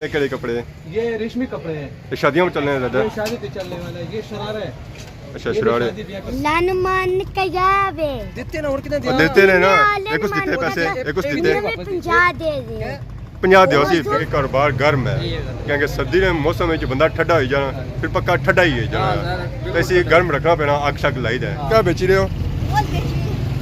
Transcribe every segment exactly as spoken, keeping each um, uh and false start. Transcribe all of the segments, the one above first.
یہ کہڑے کپڑے ہیں؟ یہ ریشمی کپڑے ہیں۔ یہ شادیوں میں چلنے ہیں زیادہ؟ یہ شادی پہ چلنے والا ہے، یہ شرارہ ہے۔ اچھا، یہ شرارے۔ شادی بیاہ کا لن من کیا وے؟ دیتے نا، اور کتنے دیا؟ دیتے نے نا، ایک اس دیتے پیسے، ایک اس دیتے۔ میں پنجاہ دے دے۔ پنجاہ دیو سی، کیونکہ کاروبار گرم ہے، کیونکہ سردی نے موسم وچ بندہ ٹھڈا ہوئی جانا، پھر پکا ٹھڈا ہی ہوئی جانا۔ تو اسی گرم رکھنا پینا، اگ شگ لائی دے۔ کیا بیچی رہے ہو؟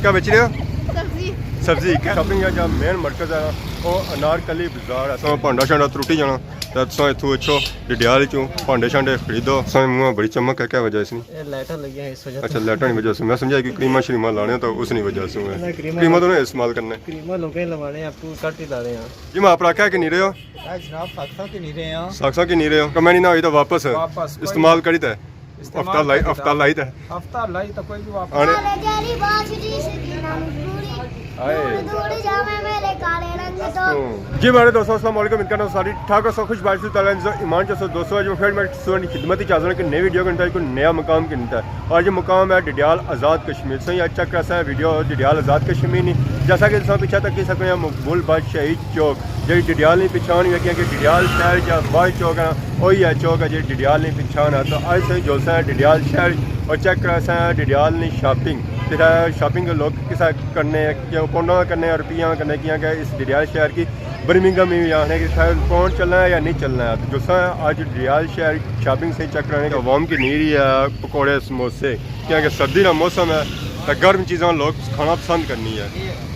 کیا بیچی رہے ہو؟ سبزی۔ سبزی۔ شاپنگ کا جو مین مرکز ہے نا، وہ انارکلی بازار ہے۔ سو بھانڈا شانڈا ترٹی جانا، تے تساں اتھوں اچھو، ڈڈیال چوں بھانڈے شانڈے خریدو۔ تساں منہ بڑی چمک ہے، کیا وجہ اس نی؟ اے لائٹاں لگیاں، اس وجہ اچھا، لائٹاں نی وجہ سے۔ میں سمجھا کہ کریماں شریماں لانے تو اس نی وجہ سے ہے۔ نہ، کریماں کریماں تو نہیں استعمال کرنے۔ کریماں لوگوں ہی لوانے، آپ کو گھٹ ہی لانے ہیں۔ جی، میں آپ آکھیا کہ نہیں رہے ہو؟ اے جناب، ساکساں کی نہیں رہے ہیں۔ ساکساں کی نہیں رہے ہو؟ کمینی نہ ہوئی تو واپس واپس کوئی استعمال کری تے۔ ہفتہ لائی، ہفتہ لائی تے۔ ہفتہ لائی تے کوئی بھی واپس آنے۔ کالے جیڑی بات جی سکینہ نوں پوری۔ ہائے۔ دور دور جاویں میرے کالے رنگ تو۔ جی میرے دوستو، السلام علیکم، امید کرنا ساری ٹھاک ہو، سو خوش باش تعالیٰ جو ایمان چ سو۔ دوستو، اج میں پھر میں سوہنی خدمت وچ حاضر ہاں کہ نئی ویڈیو کنتا، کوئی نیا مقام کنتا۔ اور یہ مقام ہے ڈڈیال آزاد کشمیر۔ سو یہ چیک کرا سا ویڈیو ڈڈیال آزاد کشمیر نی۔ جیسا کہ تساں پیچھے تک کی سکنے ہو، مقبول بخش شہید چوک، جیڑی ڈڈیال نی پچھان ہوئی ہے، کیونکہ ڈڈیال شہر جا بخش چوک ہے نا، وہی ہے چوک ہے جیڑی ڈڈیال نی پچھان ہے۔ تو اج سہی جو سا ڈڈیال شہر اور چیک کرا سا ڈڈیال نی شاپنگ، کتھا شاپنگ لوگ کسا کرنے، کیوں پونڈاں کرنے، روپیاں کرنے، کیاں کہ اس ڈڈیال شہر کی برمنگھم ہی آخنے کہ اتھا پونڈ چلنا ہے یا نہیں چلنا ہے۔ تو جو سا اج ڈڈیال شہر شاپنگ سے چیک کرانے کہ عوام کی نہیں رہی ہے پکوڑے سموسے، کیونکہ سردی نا موسم ہے، تے گرم چیزاں لوگ کھانا پسند کرنی ہے۔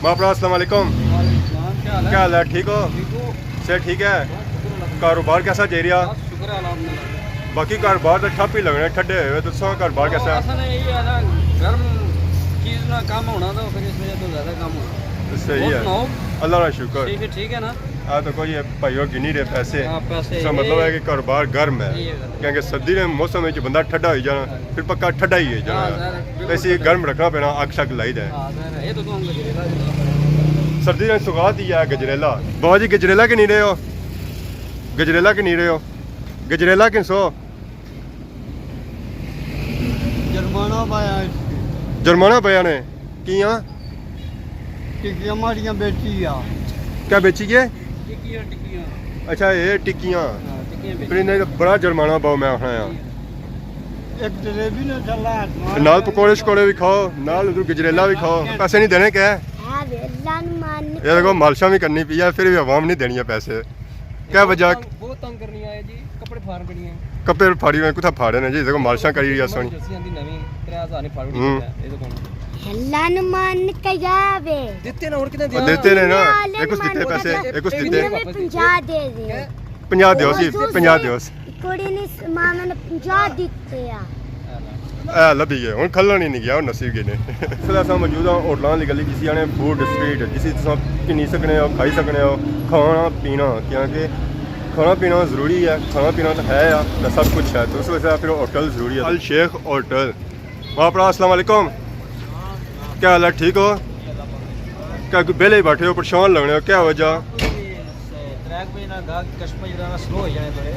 ماں پرا، السلام علیکم۔ وعلیکم السلام، کیا حال ہے؟ کیا حال ہے؟ ٹھیک ہو؟ ٹھیک ہو؟ صحت ٹھیک ہے؟ بس شکر اللہ کا۔ کاروبار کیسا جائی رہیا؟ بس شکر ہے، الحمدللہ۔ باقی کاروبار تے ٹھپ ہی لگنے، ٹھڈے ہوئے، تو تساں کاروبار کیسا ہے؟ اصل یہی ہے نا، گرم چیز نا کم ہونا، تو پھر اس وجہ تو زیادہ کم ہونا۔ صحیح ہے۔ اور سناؤ؟ اللہ کا شکر۔ ٹھیک ہے، ٹھیک ہے نا؟ آ تو کوئی بھائی ہو گنی رہے پیسے۔ ہاں، پیسے۔ اس کا مطلب ہے کہ کاروبار گرم ہے۔ یہ گرم۔ کیونکہ سردی نے موسم وچ بندہ ٹھڈا ہوئی جانا، پھر پکا ٹھڈا ہی ہوئی جانا۔ ہاں، ظاہر ہے، بالکل۔ ایسی گرم رکھنا پینا، اگ شگ لائی دے۔ ہاں، ظاہر ہے۔ یہ تو تم گجریلا جناب۔ سردی نے سوغات ہی ہے گجریلا۔ بابا جی، گجریلا کہ نہیں رہے ہو؟ گجریلا کہ نہیں رہے ہو؟ گجریلا کن سو؟ جرمانہ پایا اس پہ۔ جرمانہ پایا نے؟ کیاں؟ ٹکیاں ماڑیاں بیچی آ۔ کیا بیچی گئے؟ ٹکیاں، ٹکیاں۔ اچھا، یہ ٹکیاں۔ ہاں، ٹکیاں بیچی۔ پھر انہیں بڑا جرمانہ پاؤ، میں آخنا آ۔ ایک جلیبی نہ چلا ہے۔ نال پکوڑے شکوڑے بھی کھاؤ، نال ادھر گجریلا بھی کھاؤ۔ پیسے نہیں دینے کیا؟ ہاں، اللہ نو مان۔ یہ دیکھو، مالشاں بھی کرنی پئی ہے، پھر بھی عوام نہیں دینی ہے پیسے۔ کیا وجہ؟ بہت تنگ، بہت تنگ کرنی آئے جی، کپڑے پھاڑ بڑی ہیں۔ کپڑے پھاڑی ہوئے، کتھا پھاڑے نے جی، دیکھو مالشاں کری رہی ہے سونی۔ جرسی آندی نویں، ترے ہزار نہیں پھاڑ بڑی ہوں۔ ہے، یہ تو کون؟ اللہ نو مان کیا وے؟ دیتے نا، اور کتنے دیا؟ دیتے نے نا، اللہ ایک اس نو دیتے مان پیسے، کیا۔ ایک اس دیتے۔ میں پنجاہ دے دے۔ پنجاہ دیو سی، پنجاہ دیو سی۔ کڑی نی ماں میں نے پنجاہ دیتے آ۔ اے لبھی گئے، ہن کھلن ہی نہیں گیا، ہن نصیب گئے نے۔ اس ویلے اساں موجود ہاں ہوٹلاں والی گلی، جسی آنے فوڈ اسٹریٹ، جسی تساں گھنی سکنے ہو، کھائی سکنے ہو، کھانا پینا، کیونکہ کھانا پینا ضروری ہے، کھانا پینا تو ہے آ، تو سب کچھ ہے، تو اس وجہ سے پھر ہوٹل ضروری ہے۔ الشیخ ہوٹل۔ ماں پرا، السلام علیکم۔ کیا حال ہے؟ ٹھیک ہو؟ کیا کوئی بیلے ہی بیٹھے ہو، پریشان لگنے ہو، کیا وجہ؟ تریک بجے نا گاہک کسٹمر جڑا نا سلو ہو جانے تھوڑے۔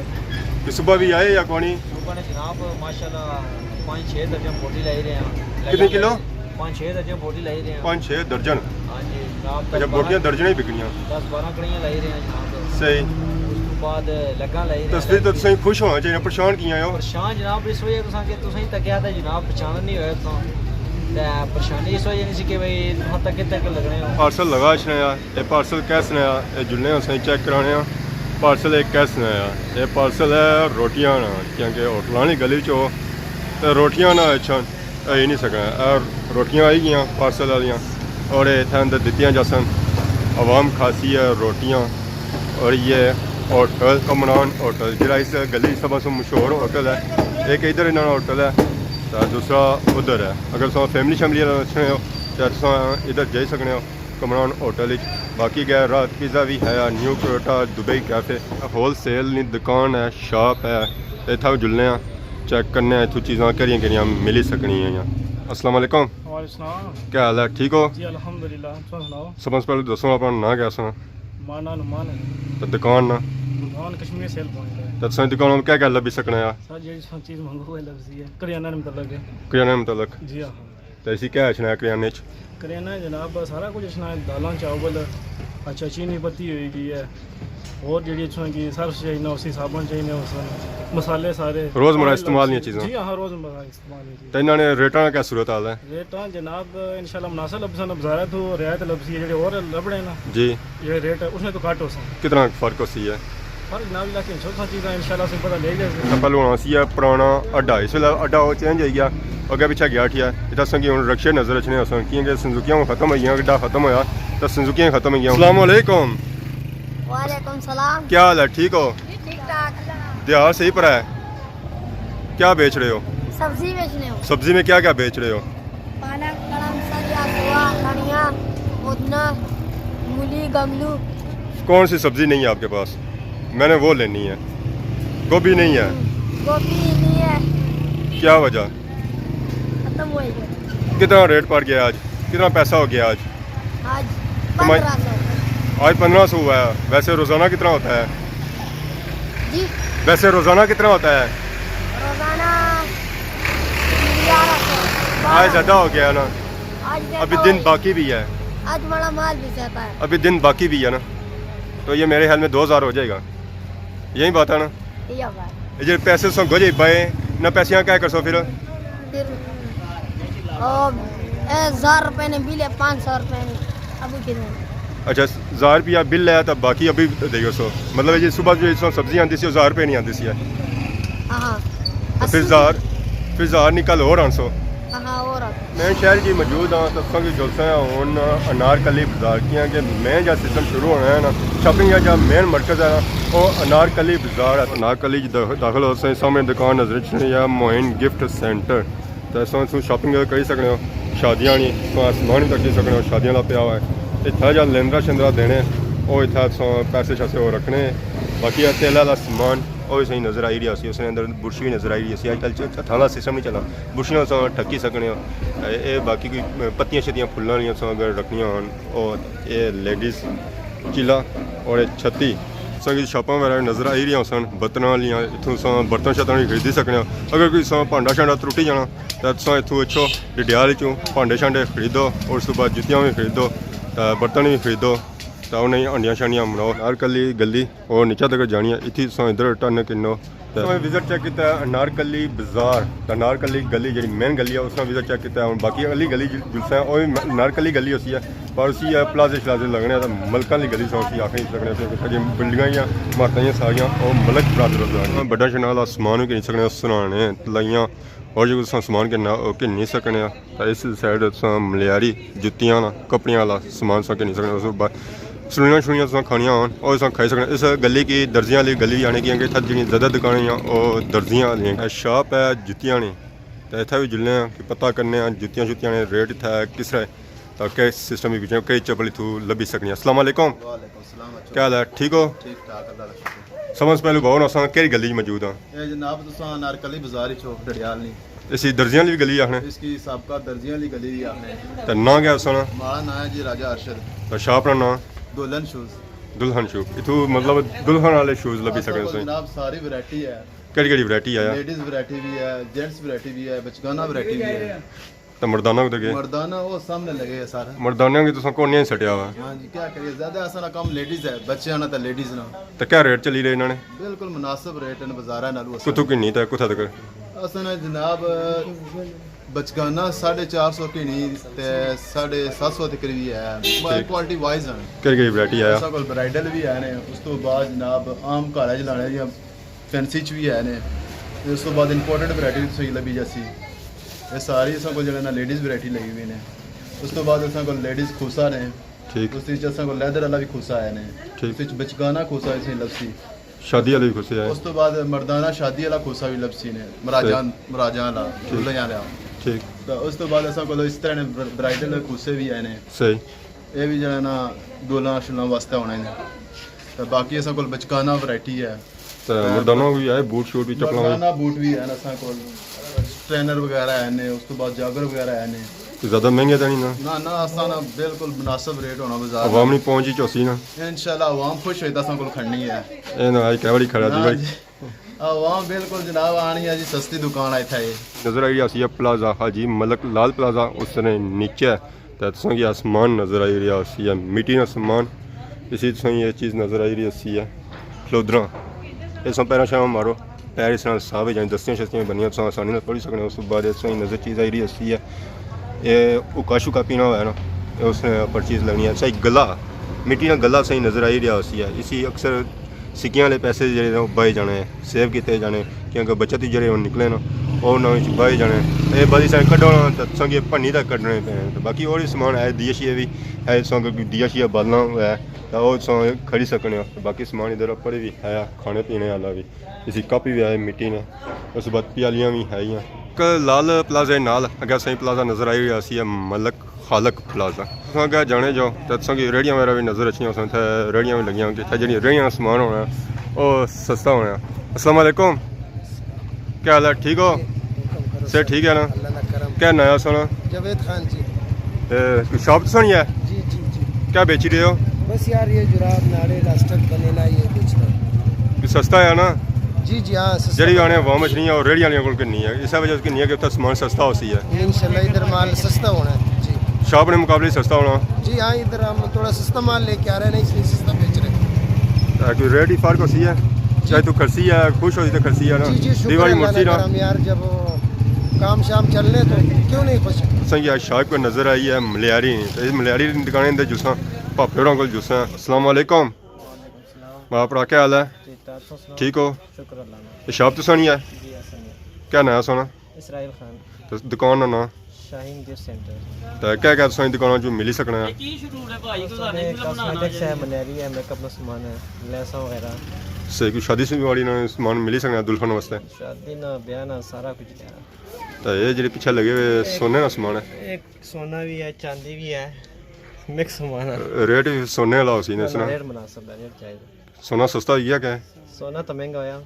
کہ صبح بھی آئے یا کونی؟ صبح نے جناب ماشاءاللہ پانچ چھ درجن بوٹی لائی رہے ہیں۔ کتنے کلو؟ پانچ چھ درجن بوٹی لائی رہے ہیں۔ پانچ چھ درجن؟ ہاں جی جناب، اچھا، دس بارہ بوٹیاں درجناں ہی بکنیاں؟ دس بارہ کڑیاں لائی رہے ہیں جناب۔ صحیح۔ اس تو بعد لگاں لائی رہے ہیں۔ تصویر تو تساں خوش ہونا چاہیے، پریشان کیاں ہو؟ پریشان جناب اس وجہ تساں کہ تساں ہی تکیا تھا جناب، پہچان نہیں ہویا تساں۔ تے پریشانی اس وجہ نہیں سی کہ بھئی تساں تکے تک لگنے ہو۔ پارسل لگا اچھنے آ۔ اے پارسل کیس نے آ، اے جلنے آں، اساں چیک کرانے آں۔ پارسل اے کیس نے آ، اے پارسل ہے روٹیاں نا، کیونکہ ہوٹلاں نی گلی چ ہو تے روٹیاں نہ اچھن، اے ہی نہیں سکنا۔ اے روٹیاں آئی گیاں پارسل والیاں، اور اے اتھے اندر دتیاں جاسن۔ عوام کھاسی ہے روٹیاں۔ اور یہ ہوٹل کمران ہوٹل، جڑا اس گلی سب سے مشہور ہوٹل ہے، ایک ادھر انہاں ہوٹل ہے، تے دوسرا ادھر ہے۔ اگر تساں فیملی شیملی نال اچھنے ہو، تے تساں ادھر جائی سکنے ہو۔ کمران ہوٹل اچ۔ باقی گئے رات پیزا بھی ہے، نیو کروٹا دبئی کیفے، ہول سیل نی دکان ہے، شاپ ہے۔ اتھا جلنے آں، چیک کرنے آں اتھوں چیزاں کہڑیاں کہڑیاں ملی سکنی ہیں۔ السلام علیکم۔ وعلیکم السلام۔ کیا حال ہے؟ ٹھیک ہو؟ جی الحمدللہ، تساں سناؤ؟ سب سے پہلے دسو اپنا ناں کیا سا؟ ماں ناں نعمان ہے۔ تے دکان نا؟ دکان کشمیر سیل پوائنٹ ہے۔ تے تساں دکان میں کیا کیا لبھی سکنا ہے؟ سر جیڑی تساں چیز منگو وہ لبھی ہے، کریانہ نے متعلق ہے۔ کریانہ نے متعلق؟ جی ہاں۔ تے اسی کیا اچھنا ہے کریانے اچ؟ کریانہ جناب سارا کچھ اچھنا ہے، دالاں چاول، اچھا چینی پتی ہوئی گئی ہے، اور جیڑی اچھوں کی صرف چاہیے، اسی صابن چاہیے، اس مسالے سارے۔ روزمرہ استعمال نیاں چیزاں؟ جی ہاں، روزمرہ استعمال نیاں چیزاں۔ تے انہاں نے ریٹاں کیا صورت حال ہے؟ ریٹاں جناب انشاءاللہ مناسب لبسن، بازارہ تو رعایت لبسی ہے، جیڑے اور لبنے نا جی۔ جیڑے ریٹ اس نے تو گھٹ ہو سن۔ کتنا فرق ہو سی ہے؟ فرق جناب اللہ کی انشاءاللہ چیزاں انشاءاللہ سے پتہ لے جائے۔ پہلو ہونا سی ہے پرانا اڈا، اس ویلے اڈا وہ چینج ہوئی گیا، اگے پیچھے گیا ٹھیا۔ اتھا اساں کی ہن رکشے نظر اچھنے اساں، کیونکہ سنزوکیاں ہن ختم ہوئی گیاں، اڈا ختم ہویا، تے سنزوکیاں ختم ہوئی گیاں۔ السلام علیکم۔ وعلیکم السلام۔ کیا حال ہے؟ ٹھیک ہو؟ جی، ٹھیک ٹھاک۔ دیہاڑ صحیح پر ہے؟ کیا بیچ رہے ہو؟ سبزی بیچنے ہو۔ سبزی میں کیا کیا بیچ رہے ہو؟ پالک، کڑم، سریا، سوا، دھنیا، پودنا، مولی، گملو۔ کون سی سبزی نہیں ہے آپ کے پاس؟ میں نے وہ لینی ہے۔ گوبھی نہیں ہے؟ گوبھی نہیں ہے۔ کیا وجہ؟ ختم ہو گیا۔ کتنا ریٹ پڑ گیا آج؟ کتنا پیسہ ہو گیا آج؟ آج کمائی پندرہ سو۔ آج پندرہ سو ہوا ہے۔ ویسے روزانہ کتنا ہوتا ہے؟ جی؟ ویسے روزانہ کتنا ہوتا ہے؟ روزانہ گیارہ سو، آج بارہ۔ زیادہ ہو گیا نا۔ آج زیادہ ابھی دن ہو گیا۔ باقی بھی ہے۔ آج ہمارا مال بھی زیادہ ہے۔ ابھی دن باقی بھی ہے نا۔ تو یہ میرے خیال میں دو ہزار ہو جائے گا۔ یہی بات ہے نا؟ یہ بات۔ یہ جو پیسے سو گوجے پائے، نہ پیسے کیا کر سو پھر؟ پھر، او، اے ہزار روپے نے بل ہے، پانچ سو روپے نے، ابھی کتنے؟ اچھا، ہزار روپیہ بل ہے تو باقی ابھی دے سو۔ مطلب یہ صبح جو اس وقت سبزی آندی سی، ہزار روپے نہیں آندی سی ہے۔ ہاں، ہاں۔ تو پھر اسی ہزار، پھر ہزار نہیں، کل اور آن سو۔ ہاں، ہاں، اور آن۔ میں شہر جی موجود ہاں، تو تساں کی جلسہ ہے ہن انار کلی بازار، کیاں کہ مین جا سسٹم شروع ہونا ہے نا، شاپنگ جا، جا مین مرکز ہے نا، وہ انار کلی بازار ہے۔ انار کلی جی داخ-، داخل ہو سیں، سامنے دکان نظر اچھنی ہے، معین گفٹ سینٹر۔ تے اساں اتھوں شاپنگ کری سکنے ہو، شادیاں نی، تساں سامان وی تکی سکنے ہو، شادیاں دا پیا ہوا ہے۔ اتھا جا لیندرا شندرا دینے، او اتھا تساں پیسے شیسے او رکھنے۔ باقی اے تیل آلا سامان، او وی صحیح نظر آئی رہیا سی، اس نے اندر برش وی نظر آئی رہی سی۔ اج کل ہتھاں آلا سسٹم نہیں چلا، برشیاں تساں ٹھکی سکنے ہو۔ اے، اے باقی کوئی پتیاں شتیاں پھلاں آلیاں تساں اگر رکھنیاں ہون، او اے لیڈیز چیلا اور اے چھتی۔ تساں کی شاپاں وغیرہ نظر آئی رہیاں سن، برتناں آلیاں، اتھوں تساں برتن شرتن وی خریدی سکنے ہو۔ اگر کوئی تساں بھانڈا شانڈا ترٹی جانا، تے تساں اتھوں اچھو، ڈڈیال وچوں بھانڈے شانڈے خریدو، اور اس تو بعد جتیاں وی خریدو، تے برتن وی خریدو، تے انہیں ہنڈیاں شنڈیاں بناؤ۔ انار کلی گلی اور نیچے تک جانی ہے، اتھی تساں ادھر ٹرن کنو۔ تے تساں وزٹ چیک کیتا ہے انار کلی بازار، تے انار کلی گلی جڑی مین گلی ہے، اس نا وزٹ چیک کیتا ہے۔ ہن باقی اگلی گلی جل-، جلساں ہے، او وی انار کلی گلی ہوسی ہے، پر اسی ہے پلازے شلازے لگنے، تے ملکاں آلی گلی تساں اسی آکھی نہیں سکنے، کیونکہ ساریاں بلڈنگاں یا عمارتاں یا ساریاں او ملک برادر ہوندے۔ بڑا شنالا سامان وی گھنی سکنے، سرانے، تلائیاں، اور جو تساں سامان گھننا، او گھنی سکنے آ۔ تے اس سائیڈ تساں ملیاری، جتیاں نا، کپڑیاں آلا سامان تساں گھنی سکنے۔ اس بعد سلوئیاں شلوئیاں تساں کھانیاں ہون، او تساں کھائی سکنے۔ اس گلی کی درزیاں آلی گلی آنے کی، کیونکہ اتھا جنی زیادہ دکانیں آں، او درزیاں آلیاں۔ اے شاپ ہے جتیاں نی۔ تے اتھا وی جلنے آں کہ پتہ کرنے آں جتیاں شتیاں نے ریٹ اتھا ہے کس طرح، تے کئی سسٹم وی پچھے، کئی چپل اتھوں لبھی سکنی۔ السلام علیکم۔ وعلیکم السلام، اچھو۔ کیا حال ہے؟ ٹھیک ہو؟ ٹھیک ٹھاک، اللہ کا شکر۔ سب سے پہلے بہو ہن اساں کیڑی گلی وچ موجود ہاں؟ اے جناب، تساں انارکلی بازار وچ ہو، ڈڈیال نی۔ اسی درزیاں آلی وی گلی آخنے؟ اس کی سابقہ درزیاں آلی گلی وی آخنے۔ تے ناں کیا اساں نا؟ ماڑا ناں ہے جی راجہ ارشد۔ تے شاپ نا ناں؟ دلہن شوز۔ دلہن شوپ۔ اتھوں مطلب دلہن آلے شوز لبھی سکنے اساں کول سائیں؟ جناب ساری ورائٹی ہے۔ کیڑی کیڑی ورائٹی آیا؟ لیڈیز ورائٹی وی ہے، جینٹس ورائٹی وی ہے، بچگانہ ورائٹی وی ہے۔ تے مردانہ کدھر گئے؟ مردانہ او سامنے لگے ہے سارا۔ مردانہ کی تساں کون نہیں سٹیا ہوا؟ ہاں جی، کیا کریے، زیادہ اساں نا کم لیڈیز ہے، بچیاں نا تے لیڈیز نا۔ تے کیا ریٹ چلی رہے انہاں نے؟ بالکل مناسب ریٹ ہیں بازاراں نالوں اساں۔ کتھوں کنی تے کتھا تک؟ اساں نے جناب بچگانہ ساڑھے چار سو کنی تے ساڑھے ست سو تک وی ہے، ٹھیک۔ کوالٹی وائز ہیں۔ کیڑی کیڑی ورائٹی آیا؟ اساں کول برائیڈل وی ہے نے، اس تو بعد جناب عام گھر وچ لانے دیاں فینسی چ وی ہے نے۔ اس تو بعد امپورٹڈ ورائٹی وی تساں کی لبھی جاسی۔ اے ساری اساں کول جیڑھا نا لیڈیز ورائٹی لگی ہوئی نے۔ اس تو بعد اساں کول لیڈیز کھوسا نے۔ ٹھیک۔ اس وچ اساں کول لیدر والا وی کھوسا ہے نے۔ ٹھیک۔ اس وچ بچگانہ کھوسا وی تساں کی لبسی۔ شادی والے وی کھوسے ہے۔ اس تو بعد مردانہ شادی والا کھوسا وی لبسی نے۔ مراجاں، صحیح۔ مراجاں والا، ٹھیک۔ دلہیاں والا۔ ٹھیک۔ تے اس تو بعد اساں کول اس طرح نے بر-، برائیڈل کھوسے وی ہے نے۔ صحیح۔ اے وی جیڑھا نا دلہاں شلہاں واسطے ہونے نے۔ تے باقی اساں کول بچگانہ ورائٹی ہے۔ تے تے مردانہ وی ہے، بوٹ شوٹ وی، چپلاں وی؟ مردانہ بوٹ وی ہے اساں کول، ٹرینر وغیرہ ہے نے، اس تو بعد جاگر وغیرہ ہے نے۔ کوئی زیادہ مہنگے تے نہیں نا؟ نہ، نہ، اساں نا بالکل مناسب ریٹ ہونا بازار عوام نا۔ نی پہنچ وچ ہوسی نا؟ انشاءاللہ عوام خوش ہوئی تے اساں کول کھڑنی ہے۔ اے نا، اج کیوڑی کھڑا جی ہاں بھائی۔ جی۔ عوام بالکل جناب آنی ہے جی، سستی دکان ہے اتھا اے۔ نظر آئی رہی ہوسی ہے پلازہ حاجی ملک لال پلازہ، اس نے نیچے تے تساں کی آسمان نظر آئی رہیا ہوسی ہے، مٹی نا آسمان، اسی تساں کی یہ چیز نظر آئی رہی ہوسی ہے۔ کھلودراں۔ اس سوں پیراں شاں مارو، پیر اس نال صاف ہو جانے، دستیاں شستیاں بنیاں، تساں آسانی نال پڑھی سکنے ہو۔ اس بعد اس سوں نظر چیز آئی رہی ہوسی ہے، اے اکاشو کا پینا ہوا ہے نا، اے اس پر چیز لگنی ہے۔ سہی گلا، مٹی نا گلا سہی نظر آئی رہیا ہوسی ہے۔ اسی اکثر سکیاں والے پیسے جڑے نے، او بہے جانے، سیو کیتے جانے، کیونکہ بچت ہی جڑے ہن نکلے نا، او انہاں وچ بہے جانے۔ اے بعد اساں کڈھنا تے تساں کی بھنی تک کڈھنے پے۔ تے باقی اور وی سامان ہے، دیے شیے وی ہے، تساں کوئی دیا شیا بالنا ہوئے تے او تساں کھڑی سکنے ہو۔ تے باقی سامان ادھر اپر وی ہے، کھانے پینے والا وی۔ اسی کپ وی ہے مٹی نے، اس بعد پیالیاں وی ہے۔ ایک لال پلازے نال اگے سائیں پلازہ نظر آئی رہیا سی، ملک خالق پلازہ۔ تساں اگے جانے جو تے تساں کی ریڑیاں وغیرہ وی نظر اچھنیاں ہوسن، اتھے ریڑیاں وی لگیاں ہوسن، اتھے جڑی ریڑیاں نا سامان ہونا او سستا ہونا۔ السلام علیکم، کیا حال ہے؟ ٹھیک ہو؟ صحت ٹھیک ہے نا؟ اللہ کا کرم۔ کیا ناں ہے سونا؟ جاوید خان جی۔ اے، کوئی شاپ تو سونی ہے؟ جی، جی، جی۔ کیا بیچی رہے ہو؟ بس یار، یہ جراب، ناڑے، راسٹر، بنینا، یہ بیچنا ہے۔ کوئی سستا ہے نا؟ جی، جی، ہاں، سستا۔ جڑی آنے عوام اچ نہیں ہے اور ریڑھی والیاں کول کنی ہے، اس وجہ سے کنی ہے کہ اتھا سامان سستا ہوسی ہے۔ انشاءاللہ ادھر مال سستا ہونا ہے۔ جی۔ شاپ نے مقابلے سستا ہونا؟ جی ہاں، ادھر ہم تھوڑا سستا مال لے کے آ رہے ہیں نا، اس لیے سستا بیچ رہے ہیں۔ تاکہ ریٹ ہی فرق ہوسی ہے۔ جی۔ چاہے تو خرچی ہے، خوش ہوسی تو خرچی ہے نا۔ جی، جی، شکر دیوالی اللہ کا مچی نا۔ کرم یار، جب کام شام چلنے تو کیوں نہیں خوش؟ سنگیا شاپ کو نظر آئی ہے ملیاری، تے اس ملیاری دکانیں دے جساں، پاپے ہوراں کول جساں۔ السلام علیکم۔ وعلیکم السلام۔ بابرا، کیا حال ہے؟ ٹھیک ٹھاک، تساں سناؤ؟ ٹھیک ہو؟ شکر اللہ کا۔ یہ شاپ تو سونی ہے؟ جی، ہاں، سونی ہے۔ کیا ناں ہے سونا؟ اسرائیل خان۔ تے دکان نا ناں؟ شاہین گفٹ سینٹر۔ تے کیا کیا تساں دی دکان چوں ملی سکنا ہے؟ سارے کاسمیٹکس ہے، منیری ہے، میک اپ نا سامان ہے، لیساں وغیرہ۔ صحیح، کوئی شادی شادی والی نا سامان ملی سکنا ہے دلہن واسطے؟ شادی نا، بیاہ نا، سارا کچھ ہے۔ تے یہ جڑے پیچھے لگے ہوئے سونے نا سامان ہے؟ ایک سونا بھی ہے، چاندی بھی ہے، مکس سامان ہے۔ ریٹ بھی سونے والا ہو سی نا، اس نا؟ ریٹ مناسب ہے، ریٹ جائز ہے۔ سونا سستا ہوئی گیا کیا؟ سونا تو مہنگا ہویا،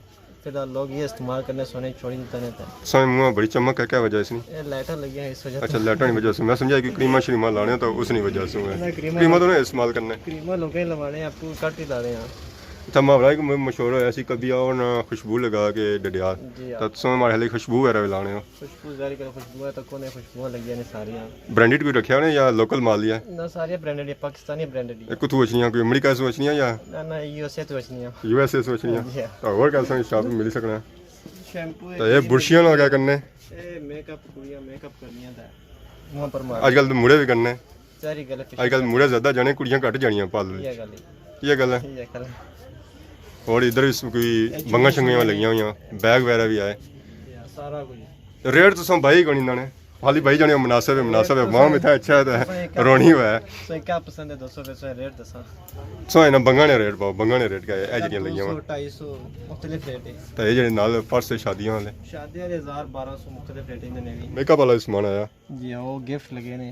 فی الحال لوگ یہ استعمال کرنے، سونے چھوڑی دیتے نے تے۔ سونے منہ بڑی چمک ہے، کیا وجہ اس نی؟ یہ لائٹاں لگیاں اس وجہ اچھا، سے۔ لائٹاں نی وجہ سے۔ میں سمجھا کہ کریماں شریماں لانے تو اس نی وجہ سے ہوئے۔ نہ، کریماں کریماں تو نہ استعمال کرنے۔ کریماں لوگیں لوانے، آپ کو کٹ ہی لانے ہیں۔ اتھا محاورہ ایک م-، مشہور ہویا سی، کبھی آؤ نا خوشبو لگا کے ڈڈیال۔ جی ہاں۔ تو تساں ماڑے خیال خوشبو وغیرہ بھی لانے ہو۔ خوشبو ظاہر کرو، خوشبو ہے تو کونے، خوشبو لگی نے ساریاں۔ برانڈڈ کوئی رکھیا نے یا لوکل مال ہی ہے؟ نہ، ساریاں برانڈڈ ہے، پاکستانی برانڈڈ ہی ہے۔ اے کتھوں اچھنیاں، کوئی امریکہ سے اچھنیاں یا؟ نہ، نہ، یو ایس اے تو اچھنیاں۔ یو ایس اے سے اچھنیاں۔ جی ہاں۔ تو اور کیا ساں شاپ ملی سکنا ہے؟ شیمپو ہے، تو یہ کریم برشیاں ہے۔ لگا کرنے؟ اے میک اپ، کڑیاں میک اپ کرنیاں تے منہ پر مار۔ اج کل تو مڑے بھی کرنے۔ ساری گل ہے۔ اج کل مڑے زیادہ جانے، کڑیاں گھٹ جانیاں پال وچ۔ یہ گل ہے۔ یہ گل ہے۔ یہ گل ہے۔ اور ادھر بھی کوئی بنگاں شنگیاں لگیاں ہوئیاں، بیگ وغیرہ بھی آئے۔ یہ سارا کچھ۔ ریٹ تساں بھائی کونی لانے۔ خالی بھائی جانے مناسب ہے، مناسب ہے۔ عوام اتھا اچھا ہے تے رونی ہوا ہے۔ تساں کیا پسند ہے، دسو، پھر تساں ریٹ دساں۔ سو انہاں بنگاں نے ریٹ پاؤ، بنگاں نے ریٹ کیا ہے؟ اے جڑیاں لگیاں ہوئیاں۔ دو سو، ڈھائی سو، مختلف ریٹ ہے۔ تے اے جڑے نال فرش ہے شادیاں والے۔ شادیاں والے ہزار، بارہ سو، مختلف ریٹ نے بھی۔ میک اپ والا بھی سامان آیا۔ جی ہاں، وہ گفٹ لگے نے۔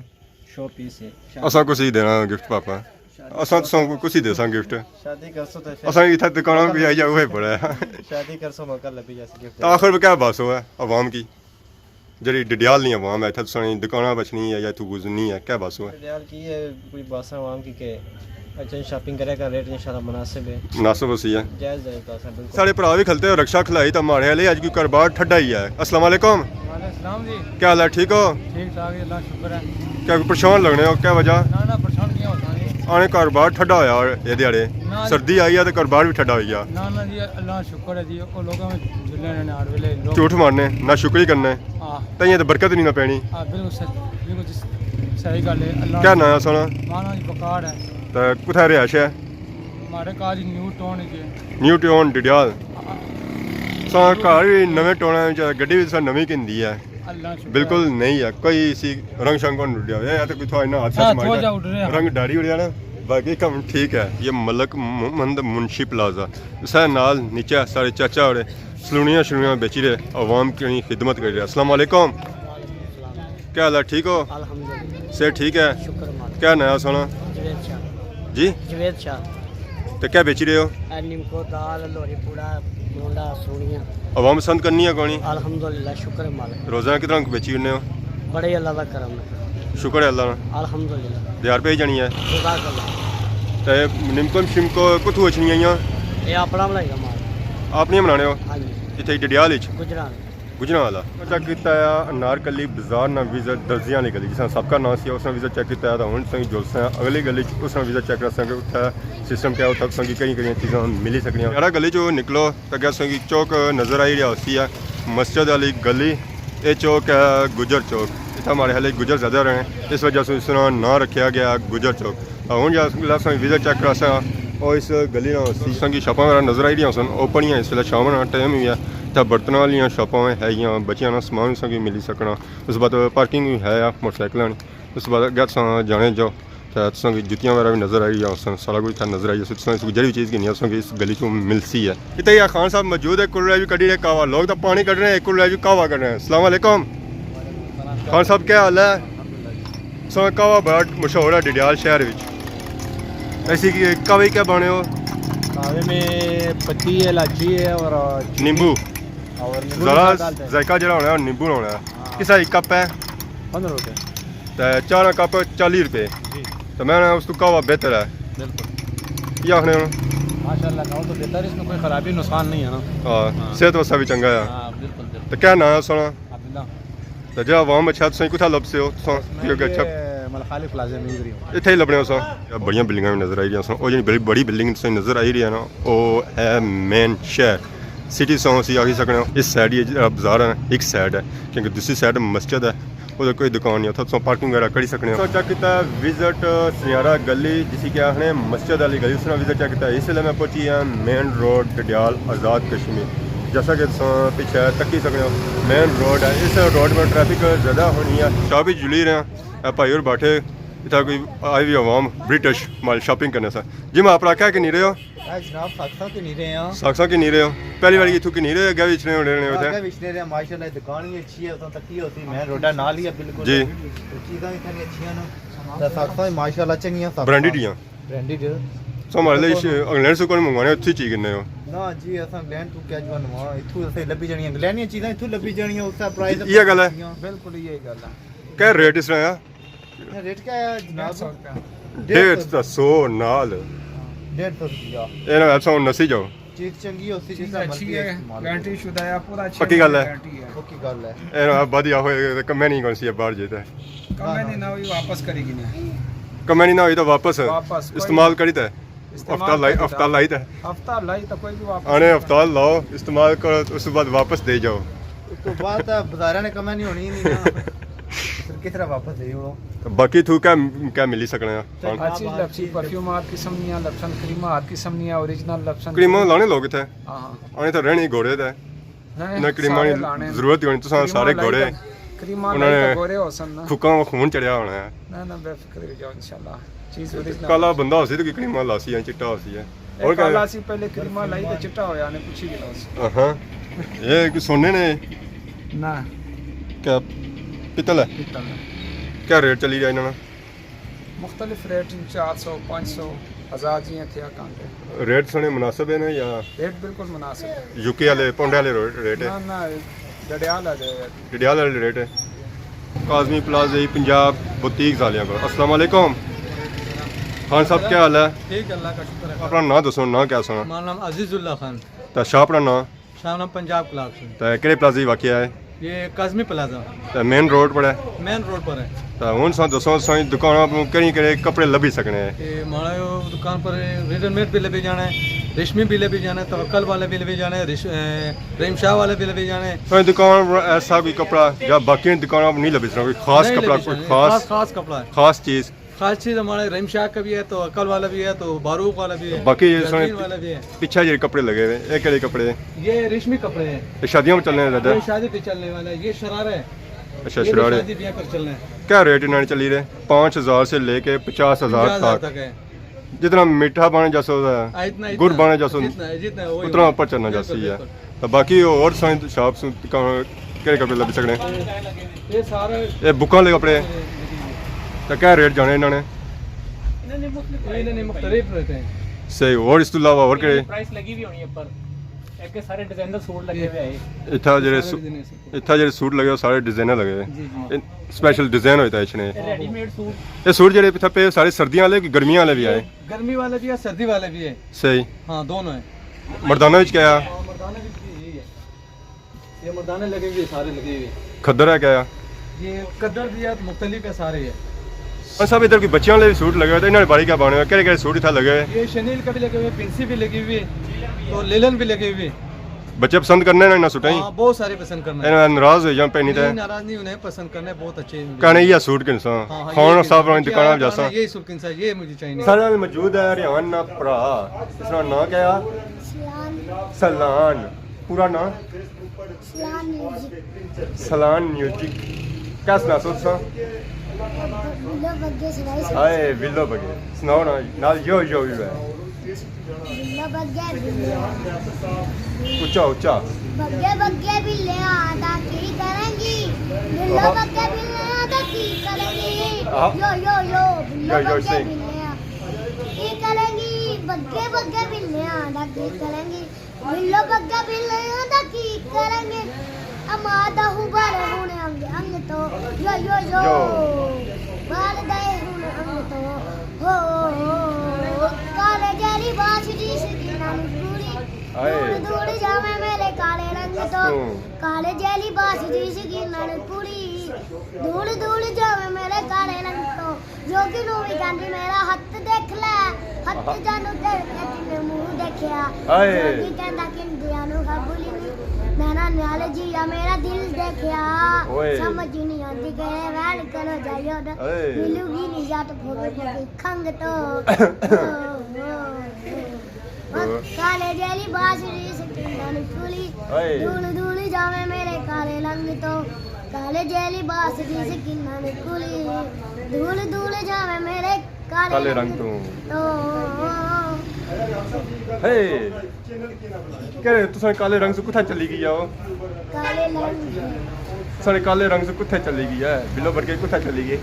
شو پیس ہے۔ اساں کسی دینا گفٹ پاپا؟ شادی اساں تساں کو کسی دیساں گفٹ؟ شادی کرسو تے پھر اساں اتھا دکاناں کوئی آئی جا، اوہی بڑا ہے۔ شادی کرسو، موقع لبھی جاسی گفٹ۔ تو آخر میں کیا بس ہوا ہے عوام کی؟ جڑی ڈڈیال نی عوام ہے، اتھا تساں نی دکاناں بچنی ہے یا اتھوں گزرنی ہے، کیا بس ہوا ہے؟ ڈڈیال کی ہے، کوئی بس ہے عوام کی کہ اچھا، شاپنگ کرے کا، ریٹ انشاءاللہ مناسب ہے۔ مناسب ہوسی ہے۔ جائز، جائز بس ہے، بالکل۔ ساڑے بھرا بھی کھلتے ہو، رکشہ کھلائی تے ماڑے والے، اج کوئی کاروبار ٹھڈا ہی ہے۔ السلام علیکم۔ وعلیکم السلام جی۔ کیا حال ہے، ٹھیک ہو؟ ٹھیک ٹھاک جی، اللہ شکر ہے۔ کیا کوئی پریشان لگنے ہو، کیا وجہ؟ نہ، نہ، پریشان کیاں ہونا جی؟ آنے کاروبار ٹھڈا ہویا اے دیہاڑے۔ نہ جی۔ سردی آئی ہے تے کاروبار بھی ٹھڈا ہوئی گیا۔ نہ، نہ جی، اللہ شکر ہے جی، او لوکاں وچ جلنے نے ہر ویلے لوگ۔ جھوٹ مارنے، ناشکری کرنے۔ ہاں۔ تائیں تے برکت نہیں نہ پینی۔ ہاں، بالکل سچ، بالکل جی، صحیح گل ہے۔ اللہ کیا ناں ہے سونا؟ ماں ناں جی وقار ہے۔ تے کتھے رہائش ہے؟ ماڑے گھر جی نیو ٹاؤن وچ ہے۔ نیو ٹاؤن ڈڈیال۔ ہاں۔ ساں گھر بھی نویں ٹاؤن وچ، گڈی بھی ساں نویں گھندی ہے۔ اللہ شکر ہے۔ بالکل نہیں ہے، کوئی سی رنگ شنگ کون اڈیا ہویا ہے، یا تو کوئی تھوڑا انہاں حادثہ ہاں، سماج تھوڑا دا جہا اڈ رہا۔ رنگ ڈاری اڈیا نا، باقی کم ٹھیک ہے۔ یہ ملک محمد منشی پلازہ، اس نال نیچے سارے چاچا ہوڑے سلونیاں شلونیاں بیچی رہے، عوام کی خدمت کری رہے۔ السلام علیکم۔ کیا حال ہے؟ ٹھیک ہو؟ الحمدللہ۔ صحت ٹھیک ہے؟ شکر مالک۔ کیا ناں ہے سونا؟ جاوید شاہ۔ جی؟ جاوید شاہ۔ تے کیا بیچی رہے ہو؟ اے نمکو، دال، لوری پوڑا، گونڈا، سوڑیاں۔ عوام پسند کرنی ہے کونی؟ الحمدللہ، شکر ہے مالک۔ روزانہ کتنا کو بیچی ہونے ہو؟ بڑے اللہ دا کرم ہے۔ شکر ہے اللہ نا۔ الحمدللہ۔ دیار پہ ہی جانی ہے؟ جزاک اللہ۔ تے نمکو شمکو کتھوں اچھنی آئیاں؟ اے اپنا بنائی دا مال۔ اپنی بنانے ہو؟ ہاں جی۔ اتھے ڈڈیال اچ؟ گجران۔ گجراں والا۔ چیک کیتا ہے انارکلی بازار نا وزٹ درزیاں والی گلی، جس نا سابقہ نام سی، اس نا وزٹ چیک کیتا ہے۔ تو ہن تساں کی جلساں اگلی گلی چ، اس نا وزٹ چیک کرساں کہ اتھا سسٹم کیا ہے، اتھا تساں کی کہڑیاں کہڑیاں چیزاں ملی سکنیاں۔ یارا گلی چو نکلو، تاں اگے تساں کی چوک نظر آئی رہیا ہوسی ہے، مسجد والی گلی۔ اے چوک ہے گجر چوک۔ اتھا ماڑے خیال گجر زیادہ رہنے، اس وجہ سے اس نا نام رکھیا گیا گجر چوک۔ ہن جس ویلے اساں وزٹ چیک کراساں، او اس گلی نا ہوسی۔ تساں کی شاپاں وغیرہ نظر آئی رہیاں سن، اوپن ہی ہیں، اس ویلے شام نا ٹائم ہی ہے۔ اتھا برتناں والیاں شاپاں وی ہے گیاں، بچیاں نا سامان وی تساں کی ملی سکنا۔ اس بعد پارکنگ وی ہے موٹر سائیکلاں نی۔ اس بعد اگے تساں جانے جو تے تساں کی جتیاں وغیرہ وی نظر آئی رہیاں سن، سارا کچھ اتھا نظر آئی رہیا سی۔ تساں اس جیڑھی وی چیز گھنی ہے، تساں کی اس گلی چوں ملسی ہے۔ اتھے ہی خان صاحب موجود ہے، کولر وی کڈی رہے قہوہ، لوگ تاں پانی کڈ رہے ہیں، کولر وی قہوہ کڈ رہے ہیں۔ السلام علیکم۔ خان صاحب، کیا حال ہے؟ سو قہوہ بڑا مشہور ہے ڈڈیال شہر وچ۔ ایسی کہ قہوے کیا بنے ہو؟ قہوے میں پتی ہے، الاچی ہے اور چینی نیمبو۔ اور نیمبو کے ذرا ساتھ ڈالتے ہیں۔ ذائقہ جڑا ہونا ہے، نیمبو ہونا ہے۔ ہاں۔ کسا ایک کپ ہے؟ پندرہ روپے۔ تے چار کپ چالی روپے۔ جی۔ تے میں اس تو قہوہ بہتر ہے۔ بالکل۔ یہ آخنے ہو؟ ماشاءاللہ، قہوہ تو بہتر ہے، اس میں کوئی خرابی نقصان نہیں ہے نا۔ ہاں، ہاں۔ صحت واسطے بھی چنگا ہے۔ ہاں، بالکل، بالکل۔ تے کیا نام ہے سونا؟ عبداللہ۔ تے جڑا عوام اچھا، تساں کتھا لبسے ہو؟ تساں میں کیوں کہ اچھا یہ ملخالف پلازے میں ہی رہی ہوں۔ اتھے ہی لبنے ہو ساں۔ بڑیاں بلڈنگاں وی نظر آئی رہیاں سن۔ او جڑی بڑی، بڑی بلڈنگ تساں نظر آئی رہی ہے نا، او ہے مین شہر، سٹی ساں اسی آخی سکنے ہو۔ اس سائیڈ یہ جڑا بازار ہے نا، ایک سائیڈ ہے، کیونکہ دوسری سائیڈ مسجد ہے، ادھر کوئی دکان نہیں، اتھا تساں پارکنگ وغیرہ کری سکنے ہو۔ تساں چیک کیتا وزٹ سنیارا گلی، جسی کہ آخنے مسجد والی گلی، اس نا وزٹ چیک کیتا۔ اس ویلے میں پہنچی ہاں مین روڈ ڈڈیال آزاد کشمیر۔ جیسا کہ تساں پچھے تکی سکنے ہو، مین روڈ ہے، اس روڈ پر ٹریفک زیادہ ہونی ہے۔ شاپ وچ جلی رہے ہیں، اے بھائی اور بیٹھے، اتھا کوئی آئی وی عوام برٹش مال شاپنگ کرنے سا۔ جی میں اپنا کہہ کے نہیں رہے ہو؟ اے جناب، ساکساں کی نہیں رہے ہیں۔ ساکساں کی نہیں رہے ہو؟ پہلی واری اتھوں کی نہیں رہے، اگے وچنے ہونے ہونے اتھے؟ اگے وچنے رہے ہیں، ماشاءاللہ دکان بھی اچھی ہے، اتھوں تکی ہوسی، مین روڈا نال ہی ہے بالکل۔ جی۔ چیزاں اتھے بھی اچھیاں نا۔ تے ساکساں بھی ماشاءاللہ چنگیاں ساکساں۔ برانڈڈ ہی ہیں۔ برانڈڈ۔ سو ہمارے لیے ش-، انگلینڈ سے کون منگوانے، اتھی چیز کرنے ہو؟ نا جی، اساں انگلینڈ تو کیا جو نواں، اتھوں اسے لبھی جانیاں، انگلینڈ نیاں چیزاں اتھوں لبھی جانیاں، اس پرائز یہ گل ہے۔ بالکل یہ گل ہے۔ کیا ریٹ اس طرح ہے؟ ریٹ کیا ہے جناب؟ ڈیڑھ سو روپیہ۔ ڈیڑھ سو نال۔ ڈیڑھ سو روپیہ۔ اے نا ویب ساؤنڈ نسی جاؤ۔ چیز چنگی ہوسی، چیز جس طرح اچھی مرضی ہے، استعمال گارنٹی کرو۔ شدہ ہے، پورا اچھی پکی گل ہے۔ گارنٹی ہے۔ پکی گل ہے۔ اے نا بدیا ہوئے تے کمے نہیں کون سی باہر جیتا ہے۔ کمے نہیں نہ ہوئی واپس کری گی نہیں۔ کمے نہیں نہ ہوئی تو واپس واپس کوئی استعمال کری تے استعمال ہفتہ لائی، کری ہفتہ لائی تے۔ ہفتہ لائی تو کوئی بھی واپس آنے نہیں۔ ہفتہ لاؤ، استعمال کرو، اس کے بعد واپس دے جاؤ۔ اس تو بعد تو بازاراں نے کمے نہیں ہونی نہیں نا۔ پھر کس طرح واپس دے جاؤ؟ باقی تو کیا، کیا ملی سکنا ہے؟ ہر چیز لبسی، پرفیوم ہر قسم نیاں لبسن، کریماں ہر قسم نیاں، اوریجنل لبسن۔ کریماں لانے لوگ اتھے؟ ہاں، ہاں۔ آنے تو رہنے گھوڑے تے۔ نہیں، انہیں کریماں سارے نی لانے۔ ضرورت ہی ہونی، تساں کریماں سارے لائی گھوڑے۔ تے، کریماں انہاں لائی تے نے گھوڑے ہوسن نا۔ پھکاں وا خون چڑھیا ہونا ہے۔ نہ، نہ، بے فکر ہو جاؤ، انشاءاللہ۔ چیز اوریجنل۔ کالا بندہ ہوسی تو کوئی کریماں لاسی یا چٹا ہوسی ہے۔ اور کیا؟ کالا سی پہلے کریماں لائی تے چٹا ہویا نے، پوچھی گیا اس۔ ہاں۔ یہ کوئی سونے نے؟ نہ۔ کیا پتل ہے؟ پتل ہے۔ کیا ریٹ چلی رہا انہاں نا؟ مختلف ریٹ ہیں، چار سو، پانچ سو، ہزار جی ہیں تھے کانٹے۔ ریٹ سنے مناسب ہے نا یا؟ ریٹ بالکل مناسب ہے۔ یو کے والے، پونڈے والے رو-، ریٹ ہے؟ نہ، نہ، ڈڈیال آ جائے گا۔ ڈڈیال والے ریٹ ہے۔ کاظمی پلازے پنجاب بوتیک زالیاں پر۔ السلام علیکم۔ خان صاحب، کیا حال ہے؟ ٹھیک، اللہ کا شکر ہے۔ اپنا نام دسو، نام کیا سنا؟ ہمارا نام عزیز اللہ خان۔ تے شاپ نا نام؟ شاہ نام پنجاب کلارکسن۔ تے کہڑے پلازے واقع ہے؟ یہ کاظمی پلازہ۔ تے مین روڈ پر ہے؟ مین روڈ پر ہے۔ تے ہن ساں دسو، ساں دکاناں پر کہڑے کہڑے کپڑے لبھی سکنے ہیں؟ یہ ماڑا دکان پر ریڈی میڈ بھی لبھی جانا ہے، ریشمی بھی لبھی جانا ہے، توکل والا بھی لبھی جانا ہے، رش-، اے، رحیم شاہ والا بھی لبھی جانا ہے۔ ساں دکان پر ایسا کوئی کپڑا یا باقی دکاناں پر نہیں لبھی سکنا، کوئی خاص نہیں کپڑا، لبھی کوئی جانا ہے۔ خاص، خاص، خاص کپڑا ہے۔ خاص چیز؟ خاص چیز ہمارے رحیم شاہ کا بھی ہے، توکل والا بھی ہے، تو باروق والا بھی ہے، باقی یہ جلدین سونے والا بھی ہے۔ پیچھے جڑے کپڑے لگے ہوئے، یہ کہڑے کپڑے ہیں؟ یہ ریشمی کپڑے ہیں۔ یہ شادیوں میں چلنے ہیں زیادہ؟ یہ شادی پہ چلنے والا ہے، یہ شرارہ ہے۔ اچھا، یہ بھی شرارے۔ شادی بیاہ پر چلنا ہے۔ کیا ریٹ انہاں نے چلی رہے؟ پانچ ہزار سے لے کے پچاس ہزار پنجاہ ہزار تک۔ تک ہے۔ جتنا میٹھا بنے جاسو، ہاں، اتنا، گڑ اتنا، بنے جاسو، جتنا ہے، جتنا ہے، وہی اتنا ہوگا۔ اوپر چڑھنا بالکل، جاسی ہے۔ بالکل۔ تو باقی اور سائیں شاپ سوں کہڑے کپڑے لبھی سکنے؟ یہ سارے یہ بکاں والے کپڑے۔ تو کیا ریٹ جانے انہاں نے؟ انہاں نے مختلف، انہاں نے مختلف ریٹ ہیں۔ صحیح، اور اس تو علاوہ اور کہڑے؟ پرائس لگی بھی ہونی ہے پر ایک سارے ڈیزائنر سوٹ لگے ہوئے ہیں۔ اتھا جڑے سارے سو-، ڈیزائنر سوٹ۔ اتھا جڑے سوٹ لگے، وہ سارے ڈیزائنر لگے ہوئے۔ جی، جی۔ ان-، اسپیشل ڈیزائن ہوتا ہے اس نے۔ یہ ریڈی میڈ سوٹ۔ یہ سوٹ جڑے اتھا پہ سارے سردیاں والے کہ گرمیاں والے بھی آئے؟ گرمی والے بھی ہے، سردی والے بھی ہے۔ صحیح۔ ہاں، دونوں ہیں۔ مردانہ وچ کیا ہے؟ ہاں، مردانہ وچ بھی یہی ہے۔ یہ مردانے لگے ہوئے، سارے لگے ہوئے۔ کھدر ہے کیا؟ یہ قدر بھی ہے، مختلف ہے سارے ہے۔ اور صاحب، ادھر کوئی بچیاں والے بھی سوٹ لگے ہوئے تھے، انہوں نے باری کیا بانے ہوئے، کہڑے کہڑے سوٹ اتھا لگے ہوئے؟ یہ شنیل کا بھی لگے ہوئے، پنسی بھی لگی ہوئی ہے، تو لینن بھی لگے ہوئے۔ بچے پسند کرنے نا انہاں سوٹاں ہی؟ ہاں، بہت سارے پسند کرنے۔ انہاں ناراض ہوئی جان پہنی تے؟ نہیں، ناراض نہیں ہونے، پسند کرنے بہت اچھے ہیں۔ کہنے یہ سوٹ کنساں؟ ہاں، ہاں، خان یہ صاحب کنساں۔ دکاناں جاساں۔ یہ سوٹ کنساں، یہ مجھے چاہیے۔ سارے نال موجود ہے ریحان نا بھرا، اس نا ناں کیا ہے؟ سلان۔ سلان۔ پورا ناں؟ سلان میوزک۔ سلان میوزک۔ کیا سنا سو تساں؟ بلو بگے سنائی سو۔ ہائے، بلو بگے۔ سناؤ نا، نال یو یو یو ہے۔ بلو بگے بلیا۔ اچا، اچا۔ بگے بگے بلیا، دا کی کریں گی؟ بلو بگے بلیا، دا کی کریں گی؟ آہا۔ یو یو یو، بلو یو یو بگے سنگ۔ بلیا۔ کی کریں گی؟ بگے بگے بلیا، دا کی کریں گی؟ بلو بگے بلے دا کی کریں گے؟ اما دا ہوں بارے ہوں انگ انگ تو۔ یو یو یو۔ یو۔ بال دے ہوں انگ تو۔ ہو، ہو، ہو۔ کالے جیلی باش دی سکیناں نی کڑی۔ ہائے۔ دور دور جاوے میرے کالے رنگ تو۔ ہوں۔ کالے جیلی باش دی سکیناں نی کڑی۔ دور دور جاوے میرے کالے رنگ تو۔ جوگی نوں وی کہندی میرا ہتھ دیکھ لے، ہتھ آہا۔ جانوں دیکھ کے تینے منہ دیکھیا۔ ہائے۔ جوگی کہندا کندیاں نوں قبول ہی نہیں، میرا نال جیا میرا دل دیکھیا۔ اوئے۔ سمجھ ہی نہیں آندی کہ ویل کرو جائیو نا۔ اوئے۔ ملو گی نہیں جٹ پھوڑو گی کھنگ تو۔ کالے جیلی باس دی سکیناں نی کڑی۔ ہائے۔ دھول دھول جاوے میرے کالے رنگ تو۔ کالے جیلی باس دی سکیناں نی کڑی۔ دھول دھول جاوے میرے کالے کالے رنگ رنگ تو۔ تو۔ ہے۔ کہہ رہے تساں کالے رنگ سے کتھا چلی گئی آ؟ کالے رنگ۔ سارے کالے رنگ سے کتھے چلی گئی ہے؟ بلو برگے کتھے چلی گئی؟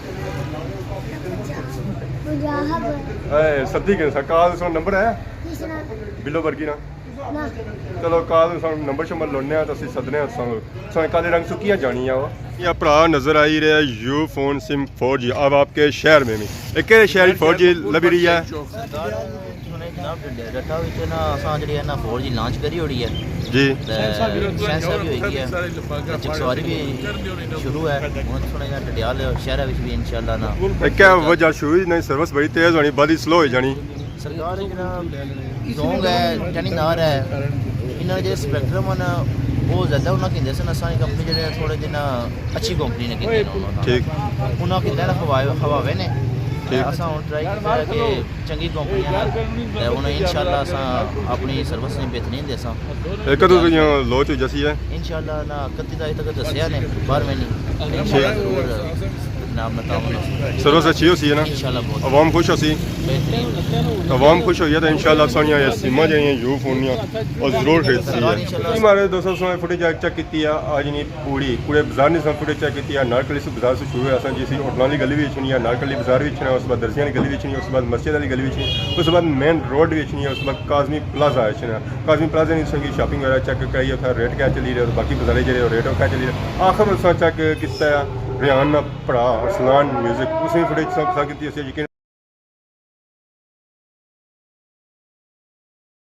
پنجاب۔ اے، سدی کنے سا، کال سو نمبر ہے؟ کس نا؟ بلو برگی نا؟ نا۔ چلو، کال سو نمبر شمبر لونے آ، تے اسی سدنے آ، سو، سو کالے رنگ سو کیا جانی آ وہ؟ یہ بھرا نظر آئی رہا ہے، یو فون سم فور جی، اب آپ کے شہر میں بھی۔ ایک کہڑے شہر فور جی لبھی رہی ہے؟ سرکار سنے جناب، ڈ-، ڈ-، ڈٹا وچ نا اساں جڑی ہے نا فور جی لانچ کری اوڑی ہے۔ جی۔ تے سینسر بھی ہوئی گئی ہے۔ تے چکسواری بھی شروع ہے۔ ہن سنے جا ڈڈیال شہر وچ بھی انشاءاللہ نا۔ اے کیا وجہ شروع ہی نہیں، سروس بڑی تیز ہونی، بعد ہی سلو ہو جانی۔ سرکار جناب زونگ ہے، ٹینی نار ہے، انہاں نے جڑے سپیکٹرم ہن، وہ زیادہ انہاں کیندے سن، اساں نے کمپنی جڑے تھوڑے جے نا اچھی کمپنی نے کیتے نے انہاں۔ ٹھیک۔ انہاں کیتے نا ہوا-، ہواوے نے۔ ٹھیک۔ اساں ہن ٹرائی کیتا ہے کہ چنگی کمپنیاں نال۔ تے ہن انشاءاللہ اساں اپنی سروس نی بہترین دیساں۔ اے کدوں تک یہاں لانچ ہوئی جاسی ہے؟ انشاءاللہ نا اکتی تاریخ تک دسیا نے، بارہویں نی۔ انشاءاللہ ضرور جناب نا تعاون ہوسی۔ سروس اچھی ہوسی ہے نا؟ انشاءاللہ بہت۔ عوام خوش ہوسی؟ بہترین۔ عوام خوش ہوئی ہے تو انشاءاللہ ساڑیاں یہ سیماں جیہڑیاں یو فون نیاں، وہ ضرور خریدسی ہے۔ انشاءاللہ۔ ہمارے دوستو، ساں فوٹیج چیک کیتی ہے، آج نی پوری پورے بازار نے ساں فوٹیج چیک کیتی ہے، نارکلی سو بازار سے شروع ہے، اساں جی سی ہوٹلاں والی گلی وچ اچھنے آ، نارکلی بازار وچ اچھنے آ، اس کے بعد درزیاں والی گلی وچ اچھنے آ، اس کے بعد مسجد والی گلی وچ اچھنے آ، اس کے بعد مین روڈ وچ اچھنے آ، اس کے بعد قاضمی پلازہ اچھنے آ۔ قاضمی پلازہ نی سنگی شاپنگ وغیرہ چیک کرائی، اتھا ریٹ کیا چلی رہے اور باقی بازارے جڑے ریٹ کیا چلی رہے۔ آخر اساں چیک کیتا ہے ریحان نا بھرا ارسلان میوزک، اس نے فوٹیج سب پسند کیتی، اس یقین